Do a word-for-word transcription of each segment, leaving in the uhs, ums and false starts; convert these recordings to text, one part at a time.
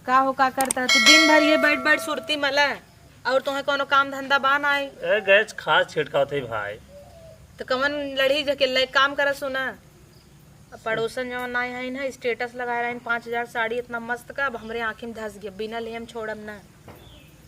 का हो, का करत ह तू? दिन भर ये बैठ बैठ सुरती मला, और तोहे कौनो काम धंधा बा नाई? ए, गैस खाद छिड़कावत हई भाई। तो कवन लड़ी झकेला, एक काम करा सुना, अब पड़ोसन जवन नाई है ना, status लगाए रहे पाँच हजार साड़ी इतना मस्त का, अब हमरे आँखी में धस गया, बिना ले हम छोड़ब ना।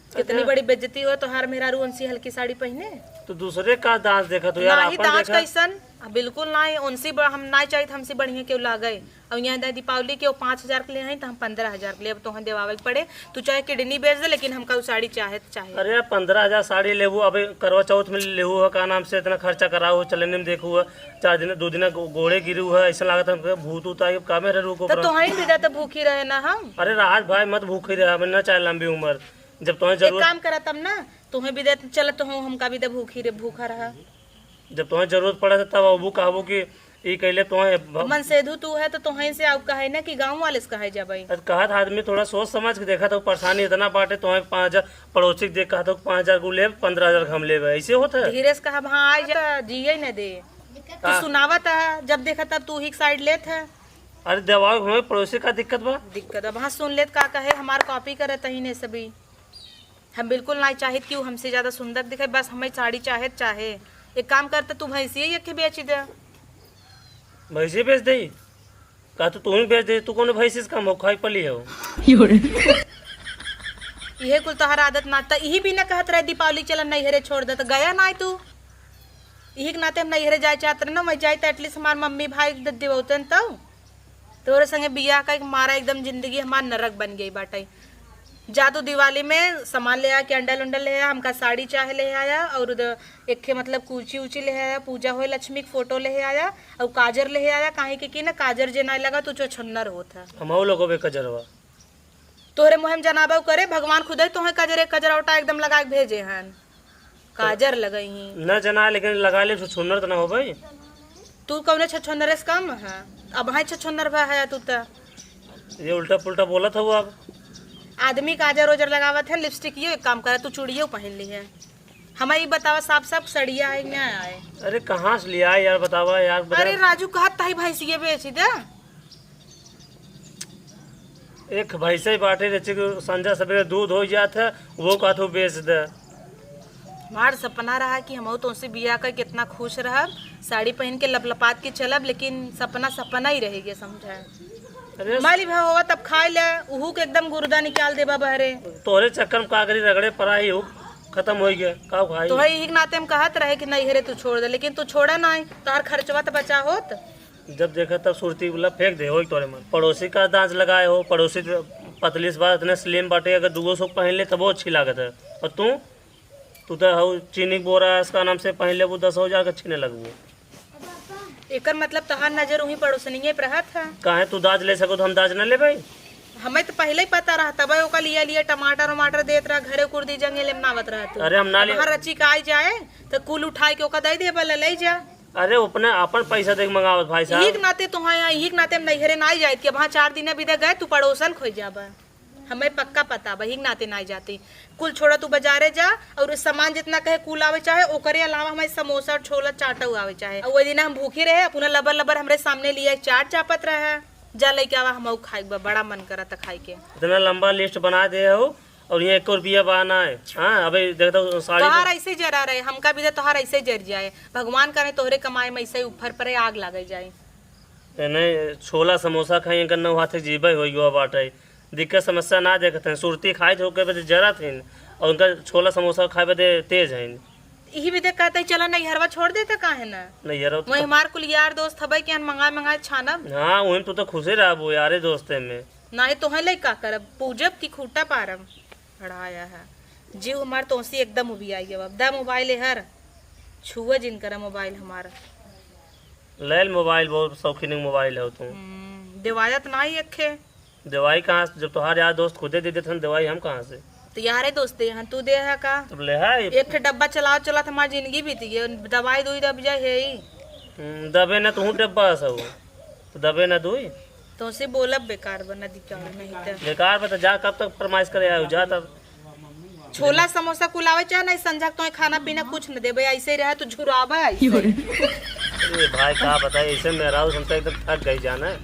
कितनी अच्छा। बड़ी बेइज्जती हो तोहार, मेहरारू उनसी हल्की साड़ी पहने। तो दूसरे का दांत देखत हो यार, नाई, आपन दांत देखा। कैसन? आ, बिल्कुल नाई, उनसी ब-, हम नाई चाहित हमसे बढ़िया केहू लागे। अब यहाँ दे दीपावली के वो पाँच हजार के ले हैं, तो हम पन्द्रह हजार के लेब, तोहन देवावे के पड़े। तू चाहे kidney बेच दे, लेकिन हमका उ साड़ी चाहे तो चाहे। अरे यार, पन्द्रह हजार साड़ी लेबू, अबे करवा चौथ में लेहू है, का नाम से इतना खर्चा कराऊ, चलने में देखू है, चार दिन, दो दिन गो-, गोड़े गिरू है, ऐसा लागत है हमके भूत उत आई, अब का में रहे रुको तो पर। तोहन भी दे तो भूखी रहे ना हम। अरे राहत भाई, मत भूखी रहे, हमें ना चाहे लंबी उम्र, जब तोहन एक जरूरत। काम करा तब ना, तोहन भी दे, चल तो हमका भी दे भूखी रे, भूखा रहा। जब तोहन जरूरत पड़ा था तब अबू कहबू कि ई कैले तोहे भ-, मनसेधु तू है तो तोहन से आउ कहे ना कि गाँव वाले से कहे जाबे। अब कहत आदमी थोड़ा सोच समझ के देखा तो परेशानी इतना बाटे, तोहे पाँच हजार पड़ोसी के दे, कहत हो पाँच हजार को लेब, पन्द्रह हजार के हम लेबे, ऐसे होत है? धीरे से कहा, हाँ, आ जा, जिए न दे। तू का? सुनावत है, जब देखा तब तू ही side लेत है। अरे देवाल हमें पड़ोसी का दिक्कत बा? दिक्कत अब हाँ सुन लेत का कहे, हमार copy करत ही ने सभी। हम बिल्कुल नाई चाहित कि उ हमसे ज्यादा सुंदर दिखे, बस हमें साड़ी चाहे त चाहे। एक काम कर, त तू भैंसिए एक ठे बेच दे। भैंसिए बेच दे? का तू, तू ही बेच दे? तू कौन भैंसी से कम हो, खाई पली हो? इहे कुल तोहर आदत ना, त इही बिना कहत रहे दीपावली चलन नैहरे छोड़ दे, त गया नाई तू। इही के नाते हम नैहरे जाए चाहत रहे ना, मैं जाए त at least हमार मम्मी भाई द-, दिवौतन तब। तोरे संगे बियाह कइके मारा एकदम जिंदगी हमार नरक बन गई बाटे। जा तू दिवाली में सामान ले आ, candle उंडल ले आ, हमका साड़ी चाहे ले आया, और उधर एक ठे मतलब कूची उची ले आया, पूजा होए लक्ष्मी के फोटो ले आया, और काजर ले आया, काहे के कि ना काजर जे नाई लगा तू छछुन्नर होत है। हमहू लगोबे कजरवा। तोहरे मुँह में जनाबा करे, भगवान खुदे तोहे कजरे कजरौटा एकदम लगा के भेजे हन। काजर लगई ही। न जना, लेकिन लगा ले, छछुन्नर त ना हो भाई। तू कौने छछुन्नर से कम है? अब है छछुन्नर भा है तू त। ये उल्टा पुल्टा बोलत हऊ अब। आदमी काजर ओजर लगावत है, lipstick, ये एक काम करे, तू चूड़ियो पहन ली है। हमें ई बतावा साफ साफ, सड़िया है कि ना आए? अरे कहाँ से लिया यार, बतावा यार, बता। अरे राजू, कहत तही भैंसिए बेच दे। एक भैंसे बाटे, जैसे कि संझा सवेरे दूध हो जात है, वो कहत हो बेच दे। हमार सपना रहा कि हमहू तोसे बियाह कर कितना खुश रहब, साड़ी पहन के लपलपात के चलब, लेकिन सपना सपना ही रह गया समझा। अरे माली भा होवा तब खाए ले, उहू के एकदम गुर्दा निकाल देबा बहरे। तोहरे चक्कर में का करी, रगड़े परा ही हो, खत्म हो गया, का खाई? तो है यही के नाते हम कहत रहे कि नहीं हरे तू छोड़ दे, लेकिन तू छोड़ा ना, तोहर खर्चवा तो बचा होत। जब देखा तब सुरती बोला फेंक दे होई तोरे मन। पड़ोसी का दांच लगाए हो, पड़ोसी तो पतली सी बात इतने slim बाटे, अगर दूगो सौ पहन ले तबो अच्छी लागत है। और तू, तू तो हऊ चीनी के बोरा इसका नाम से पहन लेबू, दस हजार का छीने लगबू। एकर मतलब तहार नजर वहीं पड़ोसनिये पे रहत है। काहे तू दाज ले सको तो हम दाज न ले भाई? हमें तो पहले ही पता रहा, तबे ओका लिया लिया टमाटर वमाटर देत रहा, घरे कुर्दी जंगे लेमनावत रहा तू। अरे हम ना ले। बाहर रची का आई जाए तो कुल उठाए के ओका दे दे, बोला ले जा। अरे, अपने आपन पैसा देके मंगावत भाई साहब। यही के नाते तो हाँ, यहाँ यही के नाते हम नैहरे ना आई जाइत कि अब हाँ चार दिन अभी तक गए, तू पड़ोसन खोई जाबा। हमें पक्का पता बा, यही के नाते ना आई जाती। कुल छोड़ा, तू बाजारे जा और सामान जितना कहे कुल आवे चाहे, ओकरे अलावा हमें समोसा और छोला चाटा आवे चाहे। और वही दिन हम भूखे रहे, अपना लबर लबर हमरे सामने लिया चाट चापत रहे। जा लेके आवा, हम खाए बा, बड़ा मन करता खाए के। इतना लंबा list बना दे हो। और यहाँ एको रुपया बा ना है। हाँ, अबे देखता हूँ साड़ी तोहार तो ऐसे जरा रहे, हमका भी दे तोहार ऐसे जर जाए। भगवान करे तोहरे कमाई में ऐसे ऊपर परे आग लागे जाए। ए, नहीं, छोला समोसा खाई, इनकर नौ हाथ जीबे होई गवा बाटे। दिक्कत समस्या ना देखत हैं, सुरती खाए थे, ओके बदे जरा थे, और उनका छोला समोसा खाए बदे तेज हैं। यही भी देख कहते, "चलो नैहरवा छोड़ देते, काहे ना?" नैहरवा तो वही हमार कुल यार दोस्त हबे के हम मंगाए मंगाए छानब। हाँ, वही तू तो खुशे रहबो यारे दोस्ते में। नाही तोहे लइ का करब, पूजब कि खूंटा पारब? अड़ाया है। जीव हमार तोसी एकदम उबियाई गवा। अब दा मोबाइल एहर, छुआ जिन करा मोबाइल हमार। लैल मोबाइल, बहुत शौकीन मोबाइल है तू। हम्म, देवायत नाही एक्खे। देवाई कहाँ से, जब तोहार यार दोस्त खुदे दे देत हन, देवाई हम कहाँ से? तो यारे दोस्ते हन, तू दे है का? तब ले है। एक ठे डब्बा चलाओ चलात हमार जिंदगी बीत गई, दवाई दुई दब जाए है ही। हम्म, दबे ना तू डब्बा सब। तो दबे ना दुई। तोसे बोलब बेकार बा, नदी का नहीं तो। बेकार बा तो जा, कब तक फरमाइश करे आयो, जा तब। छोला समोसा कुल आवे चाहे नहीं, संझा के तोहे खाना पीना कुछ न देबे, ऐसे ही रहे तू झुराबे ऐसे। अरे भाई का बताए, ऐसे मेहरारू से हम तो एकदम थक गई जाना।